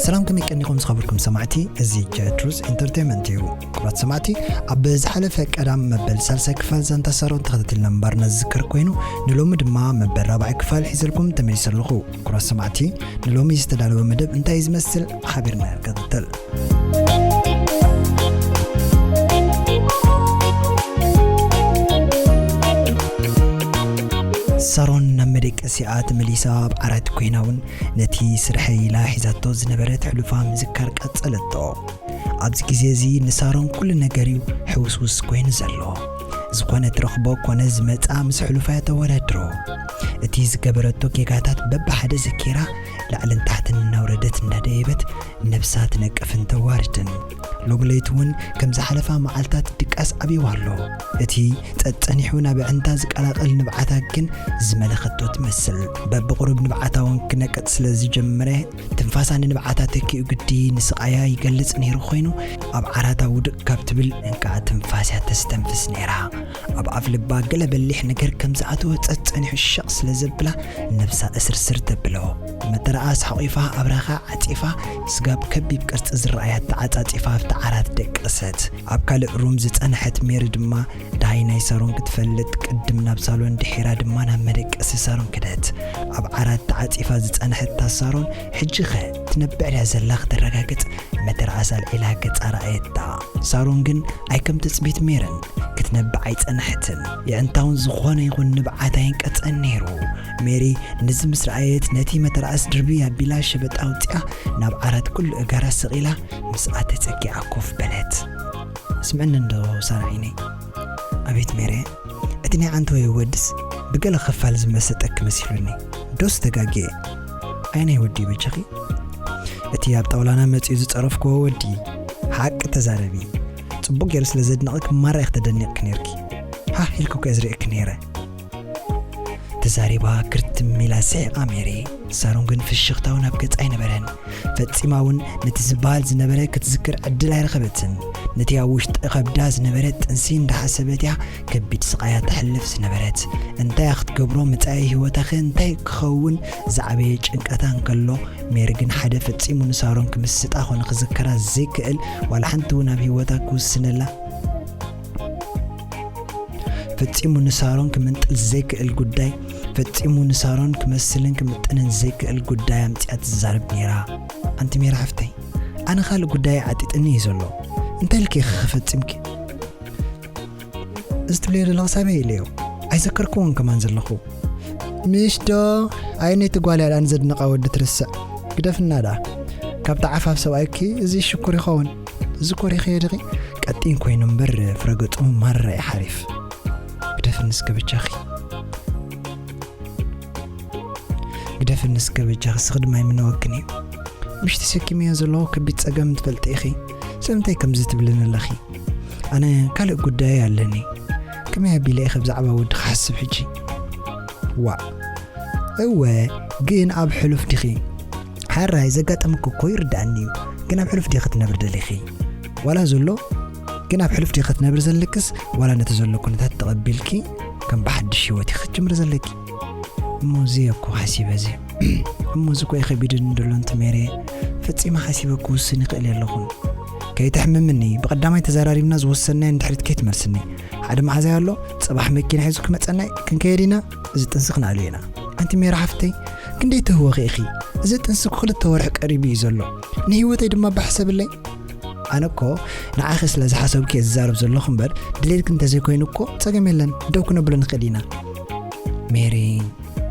ሰላም፣ ከመይ ቀኒኹም ዝኸበርኩም ሰማዕቲ? እዚ ጀትሩስ ኢንተርቴይንመንት እዩ። ክቡራት ሰማዕቲ፣ ኣብ ዝሓለፈ ቀዳም መበል ሳልሳይ ክፋል ዛንታ ሳሮን ተኸታቲልና ምንባርና ዝዝከር ኮይኑ፣ ንሎሚ ድማ መበል ራብዓይ ክፋል ሒዘልኩም ተመሊሰ ኣለኹ። ክቡራት ሰማዕቲ፣ ንሎሚ ዝተዳለወ መደብ እንታይ እዩ ዝመስል? ሓቢርና ንከታተል። ሳሮን ናብ መደቀሲኣ ተመሊሳ ኣብ ዓራት ኮይና እውን ነቲ ስርሐይ ኢላ ሒዛቶ ዝነበረት ሕሉፋ ምዝካር ቀጸለቶ። ኣብዚ ግዜ እዚ ንሳሮን ኩሉ ነገር እዩ ሕውስውስ ኮይኑ ዘሎ። ዝኾነ ትረኽቦ ኮነ ዝመጻ ምስ ሕሉፋ እያ ተወዳድሮ። እቲ ዝገበረቶ ጌጋታት በብሓደ ዘኪራ ላዕልን ታሕትን እናውረደት እንዳደየበት ነብሳ ትነቅፍን ተዋርድን። ሎሚ ለይቲ እውን ከም ዝሓለፋ መዓልታት ድቃስ ዓብይዋ ኣሎ። እቲ ጸጸኒሑ ናብ ኣዕንታ ዝቀላቐል ንብዓታ ግን ዝመለኸቶ ትመስል። በብቑሩብ ንብዓታ እውን ክነቅጽ ስለ ዝጀመረ ትንፋሳ ንንብዓታ ተኪኡ ግዲ ንስቓያ ይገልጽ ነይሩ ኮይኑ ኣብ ዓራታ ውድቕ ካብ ትብል እንከዓ ትንፋስ እያ ተስተንፍስ ነይራ። ኣብ ኣፍ ልባ ገለ በሊሕ ነገር ከም ዝኣተወ ጸጸኒሑ ሸቕ ስለ ዘብላ ነብሳ እስርስር ተብሎ። መተርኣስ ሓቒፋ ኣብራኻ ዓጺፋ ስጋብ ከቢብ ቅርጺ ዝረኣያ ተዓጻጺፋ ኣብቲ ዓራት ደቀሰት። ኣብ ካልእ ሩም ዝጸንሐት ሜሪ ድማ ደሃይ ናይ ሳሮን ክትፈልጥ ቅድም ናብ ሳሎን ድሒራ ድማ ናብ መደቀሲ ሳሮን ከደት። ኣብ ዓራት ተዓጺፋ ዝጸንሐታ ሳሮን ሕጂኸ ትነብዕ ድያ ዘላ ክተረጋግጽ መተርኣስ ኣልዒላ ገጻ ረኣየታ። ሳሮን ግን ኣይ ከም ትጽቢት ሜረን ክትነብዕ ኣይጸንሐትን። የዕንታውን ዝኾነ ይኹን ንብዓት ኣየንቀጸን ነይሩ። ሜሪ ነዚ ምስ ረኣየት ነቲ መተርኣስ ድርብይ ኣቢላ ሸበጥ ኣውጺኣ ናብ ዓራት ኩሉ እጋራ ስቕ ኢላ ምስኣ ተጸጊዓ ኮፍ በለት። ስምዕኒ እንዶ ሳራ ዓይነይ። ኣቤት ሜሬ፣ እቲ ናይ ዓንተወይ ወድስ ብገለ ክፋል ዝመሰጠኪ መሲሉኒ። ዶስ ተጋግየ? ኣየናይ ወዲ በጃኺ? እቲ ኣብ ጣውላና መጺኡ ዝጸረፍክዎ ወዲ። ሓቂ ተዛረቢ። ጽቡቕ ገይሩ ስለ ዘድንቐኪ ማራ ኢኺ ተደኒቕኪ ነይርኪ። ሃህ ኢልኩ እኮ እየ ዝርእየኪ ነይረ። ተዛሪባ ክርትም ኢላ ስሒቓ ሜሪ። ሳሮን ግን ፍሽኽታ እውን ኣብ ገጻ ኣይነበረን። ፈጺማ እውን ነቲ ዝበሃል ዝነበረ ክትዝክር ዕድል ኣይረኸበትን። ነቲ ኣብ ውሽጢ ከብዳ ዝነበረ ጥንሲ እንዳሓሰበት እያ ከቢድ ስቓያ ተሕልፍ ዝነበረት። እንታይ እያ ክትገብሮ? መጻኢ ህይወታኸ እንታይ ክኸውን ዝዓበየ ጭንቀታ እንከሎ፣ ሜሪ ግን ሓደ ፈጺሙ ንሳሮን ክምስጣ ኾነ ክዝከራ ዘይክእል ዋላ ሓንቲ እውን ኣብ ህይወታ ክውስነላ ፈጺሙ ንሳሮን ክምንጥል ዘይክእል ጉዳይ፣ ፈጺሙ ንሳሮን ክመስልን ክምጥንን ዘይክእል ጉዳይ ኣምጺኣ ትዛረብ ነይራ። ኣንቲ ሜራ ሓፍተይ፣ ኣነ ካልእ ጉዳይ ዓጢጥኒ እዩ ዘሎ። እንታይ ኢልኪ ኢኺ ፈጺምኪ? እዚ ትብልዮ ዘለኺ ሳበይ ኢለዮ? ኣይዘከርክዎን ከማን ዘለኹ። ምሽ ዶ? ኣየነይቲ ጓል እያ ደኣ ንዘድንቓ ወዲ ትርስዕ? ግደፍና ደኣ። ካብቲ ዓፋፍ ሰብኣይኪ እዚ ሽኩር ይኸውን። እዚ ኮሪኽዮ ዲኺ? ቀጢን ኮይኑ እምበር ፍረገጹ ማራ እዩ ሓሪፍ። ግደፍኒ እስከ በጃኺ። ግደፍኒ እስከ በጃኺ፣ ንስኺ ድማ ኣይምነወክን እዩ። ምሽ ተሰኪመዮ ዘለኹ ከቢድ ጸገም ትፈልጢ ኢኺ። ስለምንታይ ከምዚ ትብልኒ ኣለኺ? ኣነ ካልእ ጉዳይ ኣለኒ። ከመይ ኣቢለ ኢኺ ብዛዕባ ወዲ ክሓስብ ሕጂ? ዋእ፣ እወ፣ ግን ኣብ ሕሉፍ ዲኺ? ሕራይ ዘጋጠመኪ እኮ ይርድኣኒ እዩ፣ ግን ኣብ ሕሉፍ ዲኺ ክትነብሪ ደሊኺ? ዋላ ዘሎ፣ ግን ኣብ ሕሉፍ ዲኺ ክትነብሪ ዘለክስ ዋላ ነቲ ዘሎ ኩነታት ተቐቢልኪ ከም ብሓድሽ ህይወት ኢኺ ክትጅምሪ ዘለኪ? እሞ እዚ እኮ ሓሲበ እዚ። እሞ እዚ እኮ እዩ ከቢድኒ ዘሎ ኣንቲ ሜሬ። ፈጺመ ሓሲበ ክውስን ይኽእል የለኹን። ከይተሕምምኒ፣ ብቐዳማይ ተዘራሪብና ዝወሰንናዮ ንድሕሪት ከይትመልስኒ። ሓደ መሓዛይ ኣሎ፣ ጽባሕ መኪና ሒዙ ክመጸና እዩ፣ ክንከይድ ኢና፣ እዚ ጥንሲ ክነኣልዮ ኢና። ኣንቲ ሜራ ሓፍተይ፣ ክንደይ ትህወኺ ኢኺ? እዚ ጥንሲ ክልተ ወርሒ ቀሪቡ እዩ ዘሎ። ንህይወተይ ድማ ባሕ ሰብለይ። ኣነ እኮ ንዓኺ ስለ ዝሓሰብኩ እየ ዝዛረብ ዘለኹ እምበር፣ ድሌትኪ እንተዘይኮይኑ እኮ ጸገም የለን፣ ደው ክነብሎ ንኽእል ኢና። ሜሪ፣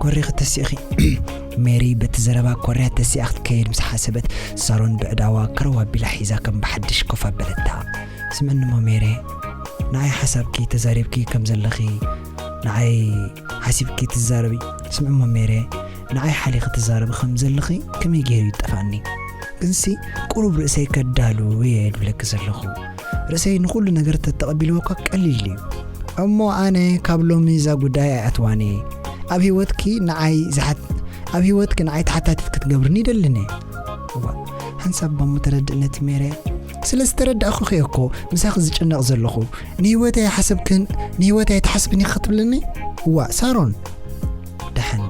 ኮሪኺ ተሲእኺ። ሜሪ በቲ ዘረባ ኮርያ ተሲኣ ክትከይድ ምስ ሓሰበት፣ ሳሮን ብዕዳዋ ከረው ኣቢላ ሒዛ ከም ብሓድሽ ኮፍ ኣበለታ። ስምዕኒ እሞ ሜሪ፣ ንዓይ ሓሳብኪ ተዛሪብኪ ከም ዘለኺ፣ ንዓይ ሓሲብኪ ትዛረቢ። ስምዒ እሞ ሜሪ፣ ንዓይ ሓሊኺ ትዛረቢ ከም ዘለኺ ከመይ ገይሩ ይጠፍኣኒ? ግንሲ ቁሩብ ርእሰይ ከዳሉ እየ ድብለኪ ዘለኹ። ርእሰይ ንኹሉ ነገር ተተቐቢልዎ እኳ ቀሊል እዩ። እሞ ኣነ ካብ ሎሚ እዛ ጉዳይ ኣይኣትዋን እየ። ኣብ ህይወትኪ ንዓይ ዝሓት-፣ ኣብ ህይወትኪ ንዓይ ተሓታቲት ክትገብርኒ ይደልን እየ። እዋ፣ ሓንሳብ ባሞ ተረድእ ነቲ ሜሬ። ስለ ዝተረዳእኹኺ እኮ ምሳኺ ዝጭነቕ ዘለኹ። ንህይወተይ ኣይሓሰብክን፣ ንህይወተይ ኣይትሓስብን ኢኺ ክትብልኒ? እዋእ ሳሮን፣ ደሓን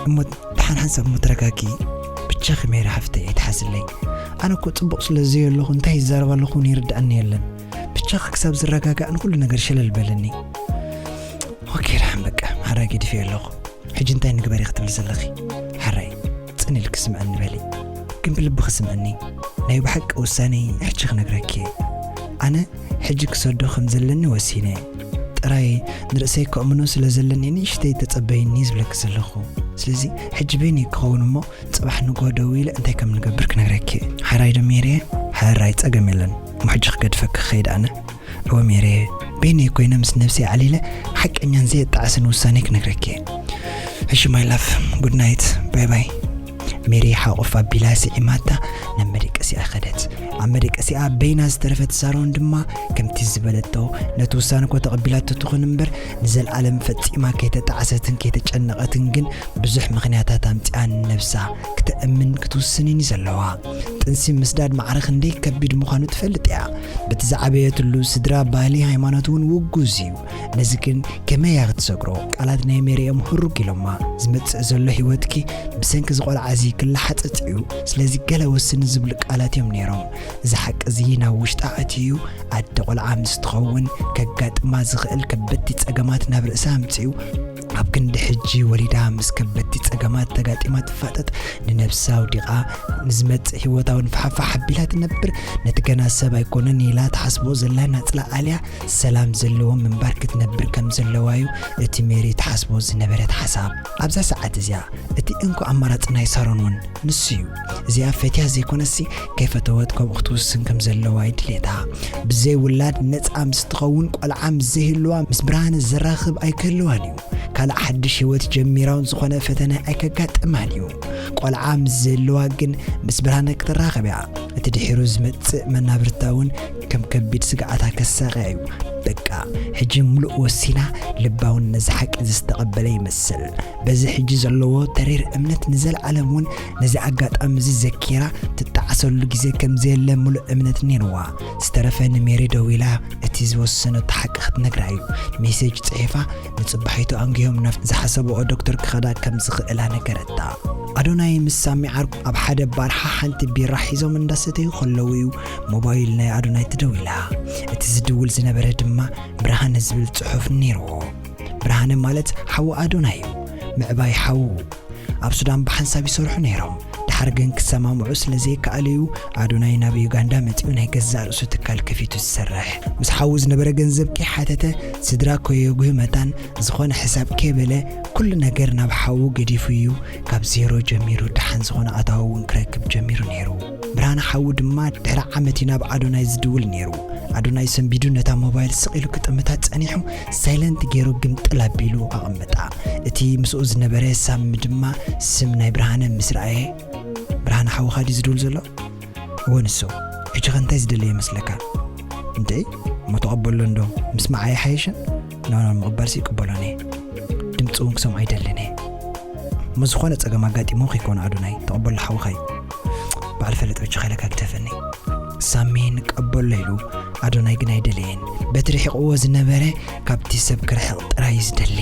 እሞ፣ ደሓን ሓንሳብ እሞ ተረጋጊ። ብቻኺ ሜሪ ሓፍተይ ኣይትሓዝለይ። ኣነ እኮ ጽቡቕ ስለ ዘየለኹ እንታይ ይዛረብ ኣለኹ እውን ይርድኣኒ የለን። ብቻኺ ክሳብ ዝረጋጋእ ንኹሉ ነገር ሸለል በልኒ። ኦኬ ደሓን በቃ፣ ሓራይ ገዲፈዮ ኣለኹ። ሕጂ እንታይ ንግበር ኢኺ ትብሊ ዘለኺ? ሓራይ ጽን ኢልኪ ስምዐኒ በሊ። ግን ብልብኺ ስምዐኒ። ናይ ብሓቂ ውሳኔ ሕጂ ክነግረኪ እየ። ኣነ ሕጂ ክሰዶ ከም ዘለኒ ወሲነ። ጥራይ ንርእሰይ ከእምኖ ስለ ዘለኒ ንእሽተይ ተጸበይኒ ዝብለኪ ዘለኹ። ስለዚ ሕጂ በይነይ ክኸውን እሞ ጽባሕ ንግሆ ደዊለ እንታይ ከም ንገብር ክነግረኪ እየ። ሓራይ ዶ ሜሪየ? ሓራይ ጸገም የለን። እሞ ሕጂ ክገድፈኪ ክኸይድ ኣነ። እወ ሜሪየ፣ በይነይ ኮይነ ምስ ነብሰይ ዓሊለ ሓቀኛን ዘየጣዕስን ውሳኔ ክነግረኪ እየ። እሺ my love፣ good night፣ ባይ ባይ። ሜሪ ሓቑፍ ኣቢላ ስዒማታ ናብ መደቀሲኣ ከደት። ኣብ መደቀሲኣ በይና ዝተረፈት ሳሮን ድማ ከምቲ ዝበለቶ ነቲ ውሳነ እኮ ተቐቢላቶ ትኹን እምበር ንዘለኣለም ፈጺማ ከይተጣዕሰትን ከይተጨነቐትን ግን ብዙሕ ምኽንያታት ኣምጺኣ ንነብሳ ክተእምን ክትውስንን እዩ ዘለዋ። ጥንሲ ምስዳድ ማዕረ ክንደይ ከቢድ ምዃኑ ትፈልጥ እያ። በቲ ዝዓበየትሉ ስድራ ባህሊ ሃይማኖት እውን ውጉዝ እዩ። ነዚ ግን ከመይ እያ ክትሰግሮ? ቃላት ናይ ሜሪ እዮም ህሩግ ኢሎማ። ዝመጽእ ዘሎ ህይወትኪ ብሰንኪ እዚ ቆልዓ እዚ ክለሓጸጽ እዩ። ስለዚ ገለ ወስኒ ዝብሉ ቃላት እዮም ነይሮም። እዚ ሓቂ እዚ ናብ ውሽጣ ኣትዩ ኣደ ቆልዓ ምስ ትኸውን ከጋጥማ ዝኽእል ከበድቲ ጸገማት ናብ ርእሳ ኣምጺኡ ኣብ ክንዲ ሕጂ ወሊዳ ምስ ከበድቲ ጸገማት ተጋጢማ ትፋጠጥ፣ ንነብሳ ኣውዲቓ ንዝመጽእ ህይወታውን ፋሕፋሕ ኣቢላ ትነብር፣ ነቲ ገና ሰብ ኣይኮነን ኢላ ትሓስቦ ዘላ ናጽላ ኣልያ ሰላም ዘለዎ ምንባር ክትነብር ከም ዘለዋ እዩ እቲ ሜሪ ትሓስቦ ዝነበረት ሓሳብ። ኣብዛ ሰዓት እዚኣ እቲ እንኮ ኣማራጺ ናይ ሳሮን እውን ንሱ እዩ። እዚኣ ፈትያ ዘይኮነሲ ከይፈተወት ከምኡ ክትውስን ከም ዘለዋ እዩ ድሌታ። ብዘይ ውላድ ነጻ ምስ ትኸውን ቆልዓ ምስ ዘይህልዋ ምስ ብርሃነ ዘራኽብ ኣይክህልዋን እዩ። ካልእ ሓድሽ ህይወት ጀሚራውን ዝኾነ ፈተነ ኣይከጋጥማን እዩ። ቆልዓ ምስ ዝህልዋ ግን ምስ ብርሃነ ክትራኸብ እያ። እቲ ድሒሩ ዝመጽእ መናብርታ እውን ከም ከቢድ ስግኣታ ከሳቕያ እዩ። በቃ ሕጂ ምሉእ ወሲና ልባውን ነዚ ሓቂ ዝተቐበለ ይመስል። በዚ ሕጂ ዘለዎ ተሪር እምነት ንዘለዓለም እውን ነዚ ኣጋጣሚ እዚ ዘኪራ ትጣዕሰሉ ግዜ ከም ዘየለ ምሉእ እምነት ነይርዋ። ዝተረፈ ንሜሪ ደዊላ እቲ ዝወሰነቶ ሓቂ ክትነግራ እዩ ሜሴጅ ጽሒፋ ንጽባሒቱ ኣንጊሆም ናብ ዝሓሰብኦ ዶክተር ክኸዳ ከም ዝኽእላ ነገረታ። ኣዶናይ ምስ ሳሚ ዓርኩ ኣብ ሓደ ባር ሓሓንቲ ቢራ ሒዞም እንዳሰተዩ ከለዉ እዩ ሞባይል ናይ ኣዶናይ ትደዊላ። እቲ ዝድውል ዝነበረ ድማ ብርሃነ ዝብል ጽሑፍ ነይርዎ። ብርሃነ ማለት ሓዉ ኣዶናይ እዩ። ምዕባይ ሓዉ። ኣብ ሱዳን ብሓንሳብ ይሰርሑ ነይሮም። ድሓር ግን ክሰማምዑ ስለ ዘይከኣሉ እዩ ኣዶናይ ናብ ዩጋንዳ መጺኡ ናይ ገዛእ ርእሱ ትካል ከፊቱ ዝሰርሕ። ምስ ሓዉ ዝነበረ ገንዘብ ከይሓተተ፣ ስድራ ከየጉሂ መታን ዝኾነ ሕሳብ ከይበለ፣ ኩሉ ነገር ናብ ሓዉ ገዲፉ እዩ ካብ ዜሮ ጀሚሩ ደሓን ዝኾነ ኣታዊ እውን ክረክብ ጀሚሩ ነይሩ። ብርሃነ ሓዉ ድማ ድሕሪ ዓመት እዩ ናብ ኣዶናይ ዝድውል ነይሩ። ኣዶናይ ሰንቢዱ ነታ ሞባይል ስቕ ኢሉ ክጥምታ ጸኒሑ ሳይለንት ገይሩ ግምጥል ኣቢሉ ኣቐመጣ። እቲ ምስኡ ዝነበረ ሳሚ ድማ ስም ናይ ብርሃነ ምስ ረኣየ፣ "ብርሃነ ሓውኻ ድዩ ዝድውል ዘሎ?" "እወ ንሱ። ሕጂ ኸ እንታይ ዝደለየ ይመስለካ?" "እንዴ እሞ ተቐበሎ እንዶ፣ ምስማዕ ኣይሓየሽን?" "ኖ ኖ፣ ምቕባልሲ ይቅበሎን እየ። ድምፂ እውን ክሰምዖ ኣይደልን እየ። እሞ ዝኾነ ፀገም ኣጋጢሙ ከይኮነ ኣዶናይ፣ ተቐበሎ ሓውኻ እዩ። በዓል ፈለጥ በጃኻ ኢለካ ግደፈኒ." ሳሚ ንቀበሎ ኢሉ ኣዶናይ ግን ኣይደለየን። በቲ ርሒቕዎ ዝነበረ ካብቲ ሰብ ክርሕቕ ጥራይ እዩ ዝደሊ።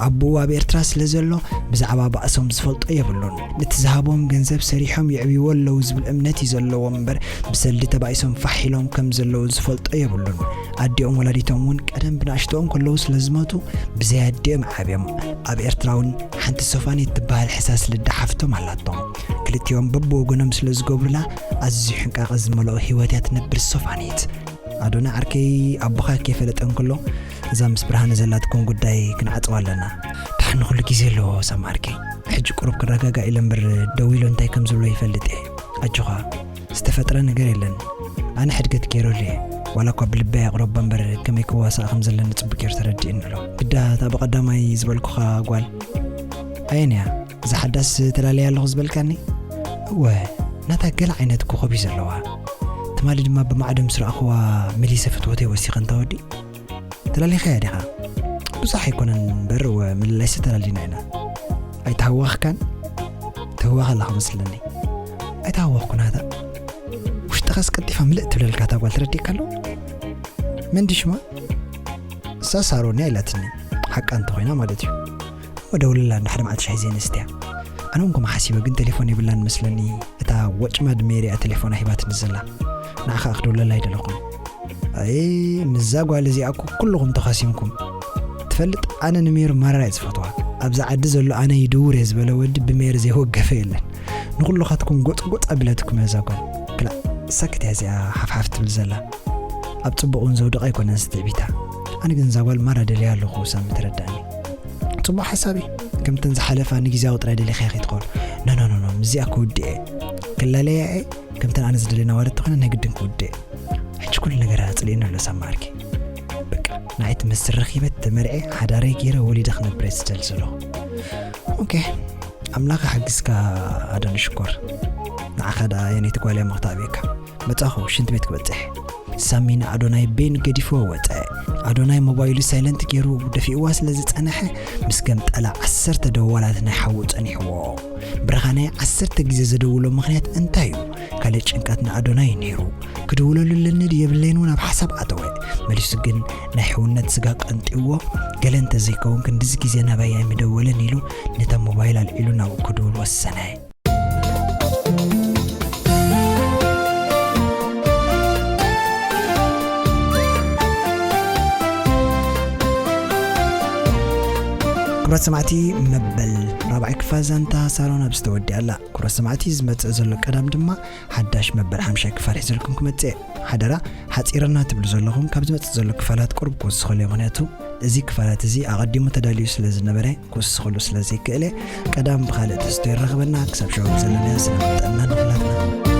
ኣቦኡ ኣብ ኤርትራ ስለ ዘሎ ብዛዕባ ባእሶም ዝፈልጦ የብሉን። ነቲ ዝሃቦም ገንዘብ ሰሪሖም የዕብይዎ ኣለዉ ዝብል እምነት እዩ ዘለዎም እምበር ብሰልዲ ተባኢሶም ፋሕ ኢሎም ከም ዘለዉ ዝፈልጦ የብሉን። ኣዲኦም ወላዲቶም እውን ቀደም ብንኣሽቶኦም ከለዉ ስለ ዝሞቱ ብዘይ ኣዲኦም ዓብዮም። ኣብ ኤርትራ እውን ሓንቲ ሶፋኒት ትበሃል ሕሳስ ልዳ ሓፍቶም ኣላቶም። ክልቲኦም በብወገኖም ስለ ዝገብሩላ ኣዝዩ ሕንቃቐ ዝመልኦ ህይወት እያ ትነብር ሶፋኒት። ኣዶናይ ዓርከይ ኣቦኻ ከይፈለጠ እንከሎ እዛ ምስ ብርሃነ ዘላትኩም ጉዳይ ክንዓጽዋ ኣለና። ደሓን ንኹሉ ግዜ ኣለዎ ሳሚ ዓርከይ። ሕጂ ቁሩብ ክረጋጋእ ኢለ እምበር ደዊሉ እንታይ ከም ዝብሎ ይፈልጥ እየ። ኣጆኻ፣ ዝተፈጥረ ነገር የለን። ኣነ ሕድገት ገይረሉ እየ። ዋላ እኳ ብልበይ ኣቕረቦ እምበር ከመይ ክዋሳእ ከም ዘለኒ ጽቡቕ ገይሩ ተረዲእኒ ኣሎ። ግዳ እታ ብቐዳማይ ዝበልኩኻ ጓል ኣየን እያ? እዛ ሓዳስ ተላለየ ኣለኹ ዝበልካኒ? እወ፣ ናታ ገለ ዓይነት ኮኾብ እዩ ዘለዋ። ትማሊ ድማ ብማዕዶ ምስ ረኣኽዋ መሊሰ ፍትወተይ ወሲኸ እንታ ወዲ። ተላሊኻያ ዲኻ? ብዙሕ ኣይኮነን እምበር፣ እወ፣ ምልላይሲ ተላሊና ኢና። ኣይተሃዋኽካን? ትህዋኽ ኣለኻ መስለኒ። ኣይተሃዋኽኩ ናታ። ውሽጣ ካስ ቀልጢፋ ምልእ ትብለልካ እታ ጓል ትረዲእካ ኣሎ። መን ድዩ ሽማ? እሳ ሳሮን እያ ኢላትኒ። ሓቃ እንተኾይና ማለት እዩ። እሞ ደውልላ፣ እንዳ ሓደ መዓልቲ ሻሂ ዘይንስትያ። ኣነ እውን ከምኡ ሓሲበ፣ ግን ቴሌፎን የብላን መስለኒ። እታ ወጭማድ ሜሪ እያ ቴሌፎና ሂባትኒ ዘላ። ንዓኻ ክድውለላ ኣይደለኹን። ኣይ፣ ምስዛ ጓል እዚኣ እኮ ኩልኹም ተኻሲምኩም። ትፈልጥ፣ ኣነ ንሜሪ ማራ እየ ዝፈትዋ። ኣብዛ ዓዲ ዘሎ ኣነ ይድውር እየ ዝበለ ወዲ ብሜሪ ዘይወገፈ የለን። ንኹልኻትኩም ጎጥ ጎጥ ኣቢላትኩም እያ እዛ ጓል። ክላእ፣ ሰክት እያ እዚኣ ሓፍሓፍ ትብል ዘላ። ኣብ ጽቡቕ እውን ዘውድቕ ኣይኮነን እዚ ትዕቢታ። ኣነ ግን እዛ ጓል ማራ ደልያ ኣለኹ ሳሚ፣ ተረዳእኒ። ጽቡቕ ሓሳብ እዩ። ከምተን ዝሓለፋ ንግዜያዊ ጥራይ ደሊኻያ ከይትኸውን። ኖ፣ ኖ፣ ኖ፣ ኖ፣ ምስዚኣ ክውድእ እየ። ክላለያ እየ። ከምተን ኣነ ዝደልየን ኣዋልድ ተኾይነን ናይ ግድን ክውድእ እየ። ሕጂ ኩሉ ነገር ኣጽሊእኒ ኣሎ ሳሚ ዓርኪ። በቃ፣ ንዓይ ትመስል ረኺበ፣ ተመርዕየ፣ ሓዳረይ ገይረ፣ ወሊደ ክነብር እየ ዝደሊ ዘለኹ። ኦኬ፣ ኣምላኽ ሓግዝካ ኣዶኒ ሽኮር። ንዓኻ ደኣ የነይቲ ጓል እያ እሞ ክተዕብየካ። መጻኹ፣ ሽንቲ ቤት ክበጽሕ። ሳሚ ንኣዶናይ ቤን ገዲፍዎ ወጸ። ኣዶናይ ሞባይሉ ሳይለንት ገይሩ ደፊእዋ ስለ ዝጸንሐ፣ ምስ ገምጠላ ዓሰርተ ደወላት ናይ ሓዉ ጸኒሕዎ። ብርሃነ ዓሰርተ ግዜ ዘደውሎ ምኽንያት እንታይ እዩ? ካልእ ጭንቀት ንኣዶናይ ነይሩ። ክድውለሉ ኣለኒ ድዩ የብለይን እውን ኣብ ሓሳብ ኣተወ። መሊሱ ግን ናይ ሕውነት ስጋ ቀንጢዎ፣ ገለ እንተዘይከውን ክንድዚ ግዜ ናባይ ኣይምደወለን ኢሉ ነታ ሞባይል ኣልዒሉ ናብኡ ክድውል ወሰነ። ክቡራት ሰማዕቲ፣ መበል ራብዓይ ክፋል ዛንታ ሳሮን ኣብዚ ተወዲኣ ኣላ። ክቡራት ሰማዕቲ፣ ዝመጽእ ዘሎ ቀዳም ድማ ሓዳሽ መበል ሓምሻይ ክፋል ሒዘልኩም ክመጽእ እየ። ሓደራ፣ ሓጺርና ትብሉ ዘለኹም፣ ካብ ዝመጽእ ዘሎ ክፋላት ቁሩብ ክውስኸሉ እየ፣ ምኽንያቱ እዚ ክፋላት እዚ ኣቐዲሙ ተዳልዩ ስለ ዝነበረ ክውስኸሉ ስለ ዘይክእል እየ። ቀዳም ብኻልእ ትሕዝቶ የራኽበና። ክሳብ ሽዑ ዘለናዮ ሰላም ጥዕና ንኹላትና።